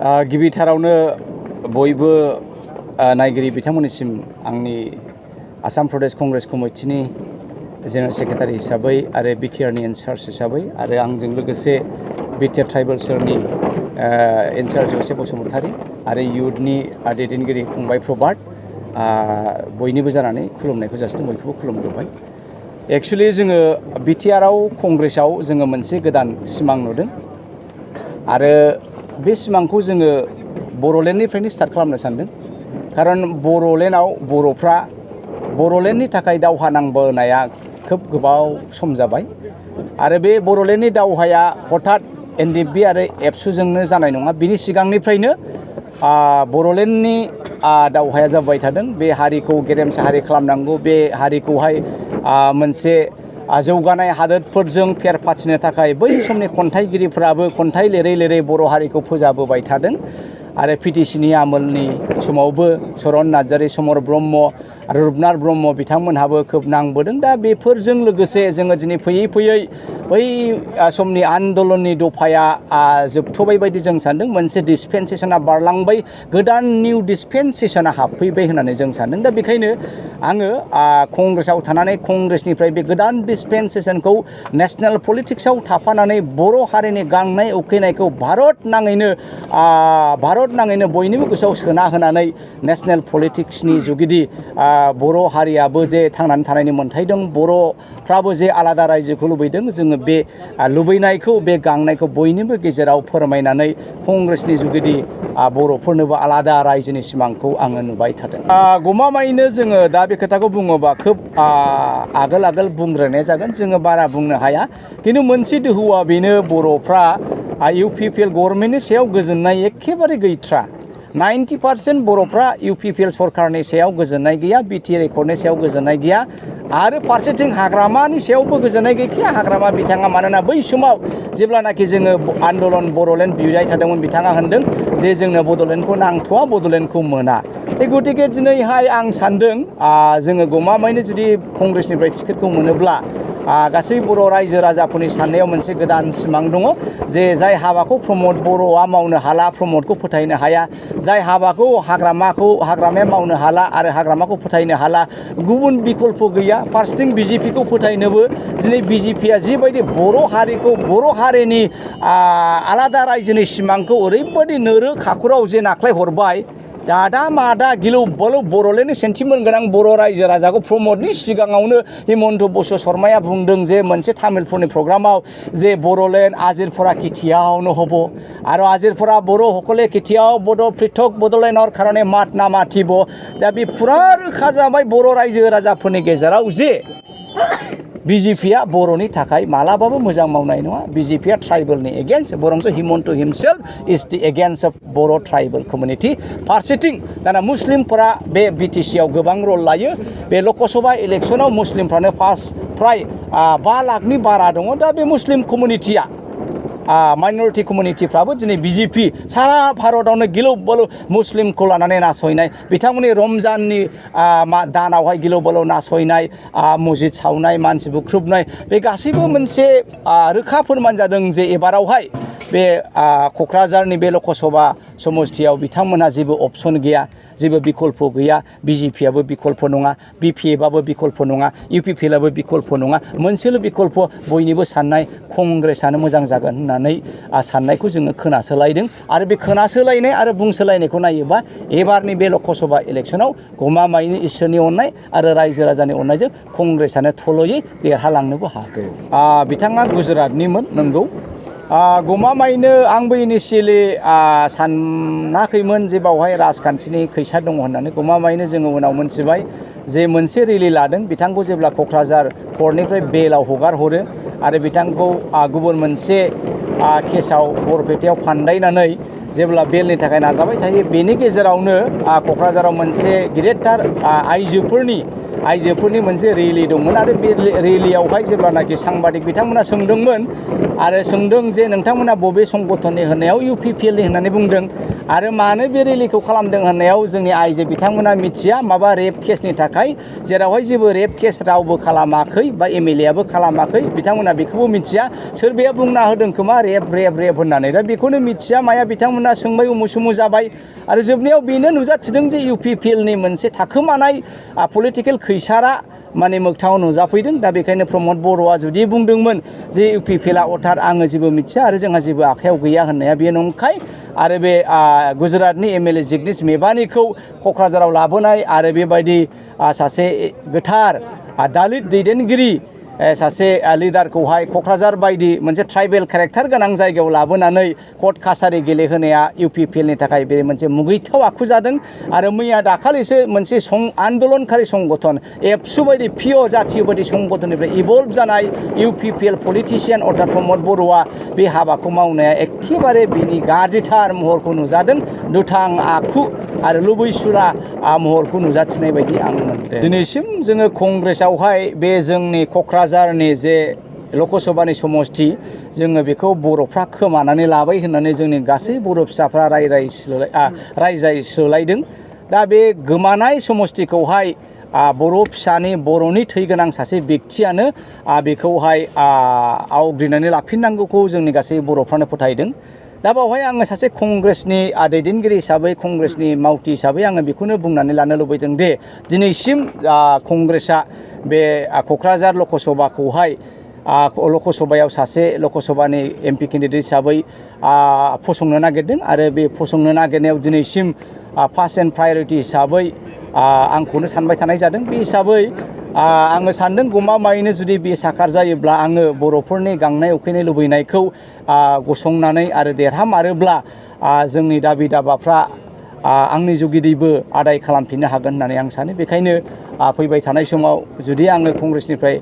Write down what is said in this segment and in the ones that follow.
गिबिथारावनो बयबो नायगिरि बिथांमोननिसिम आंनि आसाम प्रदेश कंग्रेस कमिटिनि जेनेरेल सेक्रेटारि हिसाबै आरो बिटिआरनि इनचार्ज हिसाबै आरो आंजों लोगोसे बिटिआर ट्राइबेल सेलनि इनचार्ज जसेफ बसुमतारी आरो इयुथनि दैदेनगिरि फंबाय प्रभात बयनिबो जानानै खुलुमनायखौ जासिदों। बयखौबो खुलुमग्रोबाय। एक्चुअलि जोङो बिटिआरआव कंग्रेसआव जोङो मोनसे गोदान सिमां नुदों आरो बे सिमांखौ जोङो बर'लेण्डनिफ्रायनो स्टार्ट खालामनो सानदों। खारन बर'लेण्डआव बर'फ्रा बर'लेण्डनि थाखाय दावहा नांबोनाया खोब गोबाव सम जाबाय आरो बे बर'लेण्डनि दावहाया हठात एनडिएफबि आरो एबसुजोंनो जानाय नङा। बिनि सिगांनिफ्रायनो बर'लेण्डनि दावहाया जाबाय थादों। बे हारिखौ गेरेमसा हारि खालामनांगौ, बे हारिखौहाय मोनसे जौगानाय हादोरफोरजों फेर फाथिनो थाखाय बै समनि खन्थाइगिरिफ्राबो खन्थाइ लिरै लिरै बर' हारिखौ फोजाबोबाय थादों आरो पिटिसिनि आमोलनि समावबो चरन नार्जारी, समर ब्रह्म आरो रुपनाथ ब्रह्म बिथांमोनहाबो खोब नांबोदों। दा बेफोरजों लोगोसे जोङो दिनै फैयै फैयै बै समनि आन्दलननि दफाया जोबथ'बाय बायदि जों सानदों। मोनसे डिसपेन्सेसना बारलांबाय, गोदान निउ डिसपेन्सेसना हाबफैबाय होननानै जों सानदों। दा बेखायनो आङो कंग्रेसआव थानानै कंग्रेसनिफ्राय बे गोदान डिसपेन्सेसनखौ नेशनेल पलिटिक्सआव थाफानानै बर' हारिनि गांनाय उखैनायखौ भारत नाङैनो बयनिबो गोसोआव सोना होनानै नेशनेल पलिटिक्सनि जुगिदि बर' हारियाबो जे थांनानै थानायनि मोन्थाय दं, बर'फ्राबो जे आलादा रायजोखौ लुबैदों, जोङो बे लुबैनायखौ, बे गांनायखौ बयनिबो गेजेराव फोरमायनानै कंग्रेसनि जुगिदि बर'फोरनोबो आलादा रायजोनि सिमांखौ आङो नुबाय थादों। गमामायैनो जोङो दा बे खोथाखौ बुङोबा खोब आगोल बुंग्रोनाय जागोन, जोङो बारा बुंनो हाया। खिन्थु मोनसे दोहौआ बेनो, बर'फ्रा इउपिपिएल गभर्नमेन्टनि सायाव गोजोननाय एखेबारे गैथ्रा। 90% बर'फ्रा इउपिपिएल सरकारनि सायाव गोजोननाय गैया, बिटिआर एकर्डनि सायाव गोजोननाय गैया आरो फारसेथिं हाग्रामानि सायावबो गोजोननाय गैखाया। हाग्रामा बिथाङा, मानोना बै समाव जेब्लानाखि जोङो आन्दलन बर'लेण्ड बिदाय थादोंमोन, बिथाङा होनदों जे जोंनो बड'लेण्डखौ नांथ'वा, बड'लेण्डखौ मोना। गतिके दिनैहाय आं सानदों जोङो गमामायैनो जुदि कंग्रेसनिफ्राय टिकेटखौ मोनोब्ला गासै बर' रायजो राजाफोरनि साननायाव मोनसे गोदान सिमां दङ जे जाय हाबाखौ प्रमद बर'आ मावनो हाला, प्रमदखौ फोथायनो हाया, जाय हाबाखौ हाग्रामाया मावनो हाला आरो हाग्रामाखौ फोथायनो हाला, गुबुन बिकल्प गैया। फार्स्टिं बिजेपिखौ फोथायनोबो दिनै बिजेपिया जिबायदि बर' हारिखौ, बर' हारिनि आलादा रायजोनि सिमांखौ ओरैबायदि नोरो खाखुराव जे नाख्लाय हरबाय, दादा मादा गिलु बालु बर'लेण्डनि सेन्टिमेन्ट गोनां बर' रायजो राजाखौ प्रमदनि सिगाङावनो हिमन्त बिश्व शर्माया बुंदों जे मोनसे तामिलफोरनि प्रग्रामाव जे बर'लेण्ड आजिरफोरा खेथियावनो हब आरो आजिरफोरा बर' हकले खेथियाव बड' पृथक बड'लेण्डर कारणे मात ना मातिब। दा बे फुरा रोखा जाबाय बर' रायजो राजाफोरनि गेजेराव जे बिजेपिया बर'नि थाखाय मालाबाबो मोजां मावनाय नङा। बिजेपिया ट्राइबेलनि एगेन्स्ट, बरंस Himanta himself is the against of Boro' tribal community. फारसेथिं दाना मुस्लिमफोरा बे बिटिसिआव गोबां रल लायो। बे लकसभा इलेक्सनाव मुस्लिमफ्रानो फ्राय 5 लाखनि बारा दङ। दा बे मुस्लिम कमिउनिटिया, माइनरिटि कमिउनिटिफ्राबो दिनै बिजेपि सारा भारतआवनो गिलु बालु मुस्लिमखौ लानानै नासयनाय, बिथांमोननि रमजाननि दानावहाय गिलु बालु नासयनाय, मस्जिद सावनाय, मानसि बुख्रुबनाय, बे गासैबो मोनसे रोखा फोरमान जादों जे एबारावहाय बे क'क्राझारनि बे लकसभा समस्तियाव बिथांमोनहा जेबो अपसन गैया, जेबो बिकल्प गैया। बिजेपिआबो बिकल्प नङा, बिपिएफआबो बिकल्प नङा, इउपिपिएलआबो बिकल्प नङा। मोनसेल' बिकल्प, बयनिबो साननाय कंग्रेसआनो मोजां जागोन होननानै साननायखौ जोङो खोनासोलायदों। आरो बे खोनासोलायनाय आरो बुंसोलायनायखौ नायोबा एबारनि बे लकसभा इलेक्सनाव गमामायैनो इसोरनि अननाय आरो रायजो राजानि अननायजों कंग्रेसआनो थल'यै देरहालांनोबो हागौ। बिथाङा गुजरातनिमोन, नंगौ। गमामायैनो आंबो इनिशियेलि सानाखैमोन जे बावहाय राजखान्थिनि खैसार दङ होननानै। गमामायैनो जोङो उनाव मोनथिबाय जे मोनसे रेलि लादों, बिथांखौ जेब्ला क'क्राझार कर्टनिफ्राय बेलाव हगार हरो आरो बिथांखौ गुबुन मोनसे केसाव बरपेटायाव फान्दायनानै जेब्ला बेलनि थाखाय नाजाबाय थायो, बेनि गेजेरावनो क'क्राझाराव मोनसे गिदिरथार आइजोफोरनि मोनसे रेलि दंमोन आरो बे रेलियावहाय जेब्लानाखि सांबादिक बिथांमोना सोंदोंमोन आरो सोंदों जे नोंथांमोना बबे संगठननि होननायाव इउपिपिएलनि होननानै बुंदों आरो मानो बे रेलिखौ खालामदों होननायाव जोंनि आइजो बिथांमोना मिथिया माबा रेप केसनि थाखाय जेरावहाय जेबो रेप केस रावबो खालामाखै बा एमएलएआबो खालामाखै बिथांमोना बेखौबो मिथिया सोरबाया बुंना होदों खोमा रेप होननानै दा बेखौनो मिथिया माया बिथांमोना सोंबाय उमुसुमु जाबाय आरो जोबनायाव बेनो नुजाथिदों जे इउपिपिएलनि मोनसे थाखोमानाय पलिटिकेल खैसारा माने मोगथाङाव नुजाफैदों दा बेखायनो प्रमद बर'आ जुदि बुंदोंमोन जे इउपिपिएलआ अर्थात आङो जेबो मिथिया आरो जोंहा जेबो आखायाव गैया होननाया बेयो नंखाय आरो बे गुजरातनि एमएलए जिग्नेश मेवानीखौ क'क्राझाराव लाबोनाय आरो बेबायदि सासे गोथार दालित दैदेनगिरि सासे लिडारखौहाय क'क्राझार बायदि मोनसे ट्राइबेल केरेक्टार गोनां जायगायाव लाबोनानै कर्ट कासारि गेलेहोनाया इउपिपिएलनि थाखाय बे मोनसे मुगैथाव आखु जादों आरो मैया दाखालिसो मोनसे आन्दलनकारि संगठन एबसु बायदि पिअ जातीय बायदि संगठननिफ्राय इभल्भ जानाय इउपिपिएल पलिटिशियान अर्थात प्रमद बर'आ बे हाबाखौ मावनाया एखेबारे बिनि गाज्रिथार महरखौ नुजादों दुथां आखु आरो लुबैसुला महरखौ नुजाथिनाय बायदि आं मोनदों दिनैसिम जोङो कंग्रेसआवहाय बे जोंनि क'क्राझारनि जे लकसभानि समष्टि जोङो बेखौ बर'फ्रा खोमानानै लाबाय होननानै जोंनि गासै बर' फिसाफ्रा रायजायस्रोलायदों दा बे गोमानाय समष्टिखौहाय बर' फिसानि बर'नि थै गोनां सासे व्यक्तियानो बेखौहाय आवग्रिनानै लाफिननांगौखौ जोंनि गासै बर'फ्रानो फोथायदों दा बावहाय आङो सासे कंग्रेसनि दैदेनगिरि हिसाबै कंग्रेसनि मावथि हिसाबै आङो बेखौनो बुंनानै लानो लुबैदों दे दिनैसिम कंग्रेसआ बे क'क्राझार लकसभाखौहाय लकसभायाव सासे लकसभानि एमपि केन्डिडेट हिसाबै फसंनो नागिरदों आरो बे फसंनो नागिरनायाव दिनैसिम फार्स्ट एन्ड प्रायरिटि हिसाबै आंखौनो सानबाय थानाय जादों बे हिसाबै आङो सानदों गमामायैनो जुदि बे साखार जायोब्ला आङो बर'फोरनि गांनाय उखैनाय लुबैनायखौ गसंनानै आरो देरहामारोब्ला जोंनि दाबि दाबाफ्रा आंनि जुगिदिबो आदाय खालामफिननो हागोन होननानै आं सानो बेखायनो फैबाय थानाय समाव जुदि आङो कंग्रेसनिफ्राय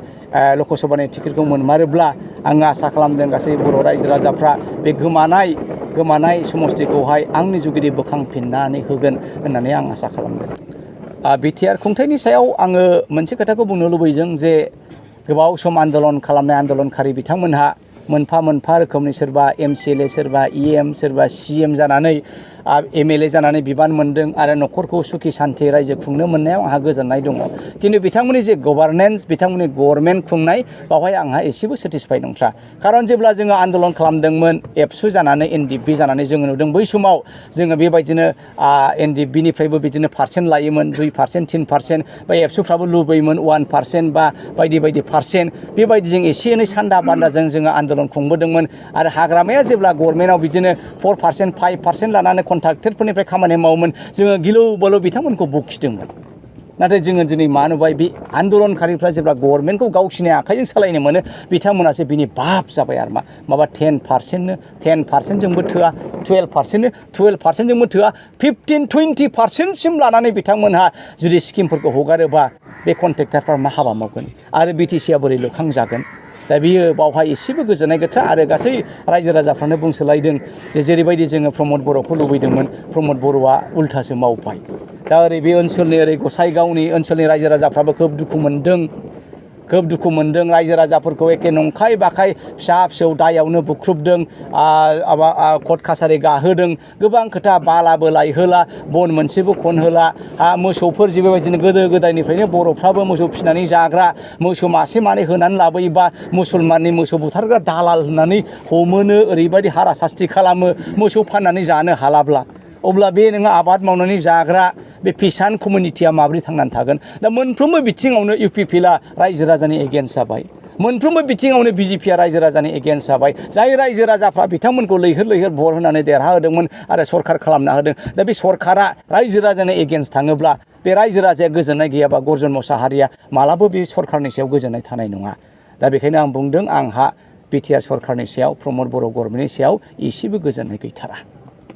लकसभानि टिकेटखौ मोनमारोब्ला आङो आसा खालामदों गासै बर' रायजो राजाफ्रा बे गोमानाय समष्टिखौहाय आंनि जुगिदि बोखांफिननानै होगोन होननानै आं आसा खालामदों बिटिआर खुंथायनि सायाव आङो मोनसे खोथाखौ बुंनो लुबैदों जे गोबाव सम आन्दलन खालामनाय आन्दलनकारि बिथांमोनहा मोनफा मोनफा रोखोमनि सोरबा एमसिएलए सोरबा इएम सोरबा सिएम जानानै एमएलए जानानै बिबान मोनदों आरो न'खरखौ सुखि सान्थि रायजो खुंनो मोननायाव आंहा गोजोननाय दङ खिन्थु बिथांमोननि जे गभार्नेन्स बिथांमोननि गभर्नमेन्ट खुंनाय बावहाय आंहा एसेबो सेटिसफाइड नंथ्रा खारन जेब्ला जोङो आन्दलन खालामदोंमोन एबसु जानानै एनडिएफबि जानानै जोङो नुदों बै समाव जोङो बेबायदिनो एनडिएफबिनिफ्रायबो बिदिनो पार्सेन्ट लायोमोन 2% 3% बा एबसुफ्राबो लुबैयोमोन 1% बा बायदि बायदि पार्सेन्ट बेबायदिजों एसे एनै सान्दा बान्दाजों जोङो आन्दलन खुंबोदोंमोन आरो हाग्रामाया जेब्ला गभर्नमेन्टआव बिदिनो 4% 5% लानानै कन्ट्राक्टरफोरनिफ्राय खामानि मावोमोन जोङो गिलु बालु बिथांमोनखौ बखिदोंमोन नाथाय जोङो दिनै मा नुबाय बे आन्दलनकारिफ्रा जेब्ला गभर्नमेन्टखौ गावसिनि आखाइजों सालायनो मोनो बिथांमोनासो बिनि बाप जाबाय आरो माबा 10%जोंबो थोआ 12%जोंबो थोआ 15-20% लानानै बिथांमोनहा जुदि स्किमफोरखौ हगारोबा बे कन्ट्रेक्टरफ्रा मा हाबा मावगोन आरो बिटिसिआ बोरै लुखांजागोन दा बियो बावहाय एसेबो गोजोननाय गैथ्रा आरो गासै रायजो राजाफ्रानो बुंसोलायदों जे जेरैबायदि जोङो प्रमद बर'खौ लुबैदोंमोन प्रमद बर'आ उल्थासो मावबाय दा ओरै बे ओनसोलनि ओरै गसाइगावनि ओनसोलनि रायजो राजाफ्राबो खोब दुखु मोनदों रायजो राजाफोरखौ एखे नंखाय बाखाय फिसा फिसौ दायावनो बुख्रुबदों कर्ट कासारि गाहोदों गोबां खोथा बालाबो लायहोला बन मोनसेबो खनहोला मोसौफोर जे बेबायदिनो गोदो गोदायनिफ्रायनो बर'फ्राबो मोसौ फिसिनानै जाग्रा मोसौ मासे मानै होनानै लाबोयोबा मुसलमाननि मोसौ बुथारग्रा दालाल होननानै हमोनो ओरैबायदि हारा सास्ति खालामो मोसौ फाननानै जानो हालाब्ला अब्ला बे नोङो आबाद मावनानै जाग्रा बे फिसान कमिउनिटिया माबोरै थांनानै थागोन दा मोनफ्रोमबो बिथिङावनो इउपिपिएलआ रायजो राजानि एगेन्स्ट जाबाय मोनफ्रोमबो बिथिङावनो बिजेपिआ रायजो राजानि एगेन्स्ट जाबाय जाय रायजो राजाफ्रा बिथांमोनखौ लैहोर भट होनानै देरहाहोदोंमोन आरो सरखार खालामना होदों दा बे सरखारा रायजो राजानि एगेन्स्ट थाङोब्ला बे रायजो राजाया गोजोननाय गैयाबा गर्जन मोसाहारिया मालाबो बे सरखारनि सायाव गोजोननाय थानाय नङा दा बेखायनो आं बुंदों आंहा बिटिआर सरखारनि सायाव प्रमद बर' गभर्नमेन्टनि सायाव एसेबो गोजोननाय गैथारा